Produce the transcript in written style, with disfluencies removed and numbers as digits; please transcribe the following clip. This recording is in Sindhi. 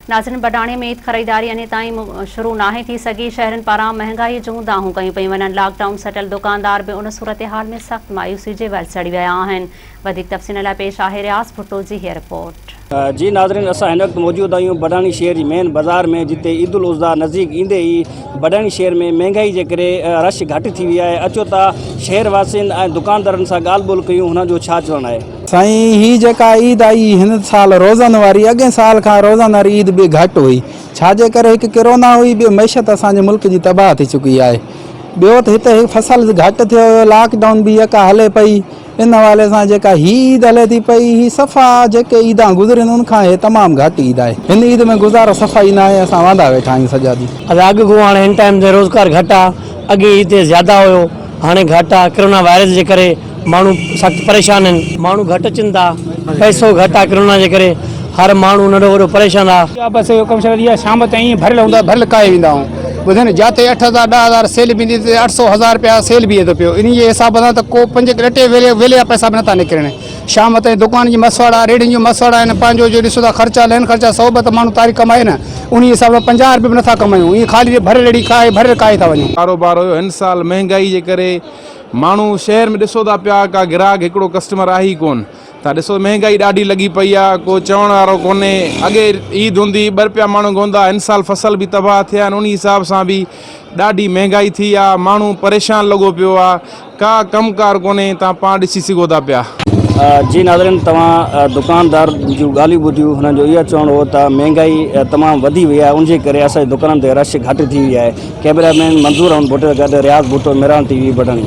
ناظرين بڊاڻي ۾ عيد خريداري اڃي تائين شروع ناهي ٿي سگهي، شهرين پاران مهنگائي جون دانهون ڪيون پيون وڃن، لاڪ ڊائون سٽيل دڪاندار به ان صورتحال ۾ سخت مايوسي جي ور چڙهي ويا آهن، وڌيڪ تفصيل لاء پيش آهي رياض ڀٽو جي هيء رپورٽ. جي ناظرين اسان هن وقت موجود آهيون بڊاڻي شهر جي مين بازار ۾ جتي عيد الاضحيٰ نزديڪ ايندي ئي بڊاڻي شهر ۾ مهنگائي جي ڪري رش گهٽ ٿي وئي آهي اچو ته شهر واسين ۽ دڪاندارن سان ڳالهه ٻولهه ڪيون هنن جو ڇا چوڻ آهي. سائين هي جيڪا عيد آئي هن سال روزن واري اڳئين سال کان روزن واري عيد به گهٽ هئي ڇا جي ڪري هڪ ڪرونا هئي ٻيو معيشت اسان جي ملڪ جي تباهه ٿي چڪي آهي ٻيو ته هتي هڪ فصل گهٽ ٿيو هيو لاڪ ڊائون به يڪا هلي پئي ان حوالي سان جيڪا هي عيد هلي ٿي پئي هي صفا جيڪي عيدان گذرين ان کان هي تمام گهٽ عيد آهي هن عيد ۾ گذارو صفا ئي ناهي اسان واندا ويٺا آهيون سڄا ڏينهن. ادا اڳ کان هاڻي هن ٽائيم تي روزگار گهٽ آ اڳي عيد تي زياده هيو هاڻي گهٽ آ ڪرونا وائرس جي ڪري ماڻهو سخت پريشان آهن. ماڻهو گهٽ اچن ٿا پئسو گهٽ آ ڪرونا جي ڪري هر ماڻهو ننڍو وڏو پريشان آ. اها بس اهو ڪم ڇڏي ڏينهن شام تائين ڀريل هوندا ڀريل ڪاهي ويندا آهيون ٻڌو نه جاتي 8000 10000 سيل بيندي تي 800 هزار رپيا سيل بيهي ٿو پيو انهي جي حساب سان ته ڪو پنج ٽي ويلي ويلي جا پئسا به نٿا نڪرن شام تائين دڪان جي مسواڙ آ ريڙهين جون مسواڙ آهن پنهنجو جو ڏسو ٿا خرچا لين خرچا سو به ته ماڻهو تاريخ ڪمائي نه انهي حساب سان 50 رپيا به نٿا ڪمايون ائين خالي ڀريل ريڙهي کائي ڀريل ڪاهي ٿا وڃون. ڪاروبار هيو هن سال مهنگائي جي ڪري ماڻهو شهر ۾ ڏسو ٿا پيا ڪا گراهڪ هڪڙو ڪسٽمر آهي ئي ڪون ٿا ڏسو مهنگائي ڏاڍي لڳي پئي آ ڪو چوڻ وارو ڪونهي اڳي عيد هوندي ٻه رپيا ماڻهو گهندا هن سال فصل به تباهه ٿيا آهن انهي حساب سان به ڏاڍي مهنگائي ٿي آ ماڻهو پريشان لڳو پيو آ ڪا ڪم ڪار ڪونهي تان پاڻ ڏسي سگهو ٿا پيا. جي ناظرين توهان دڪاندار جون ڳالهيون ٻڌيون هنن جو اهو چوڻ هو ته مهنگائي تمام وڌي وئي آهي ان جي ڪري اسان جي دڪانن تي رش گهٽ ٿي وئي آهي ڪئميرا مين منظور احمد ڀٽي سان گڏ رياض ڀٽو مهراڻ ٽي وي بڊڻي.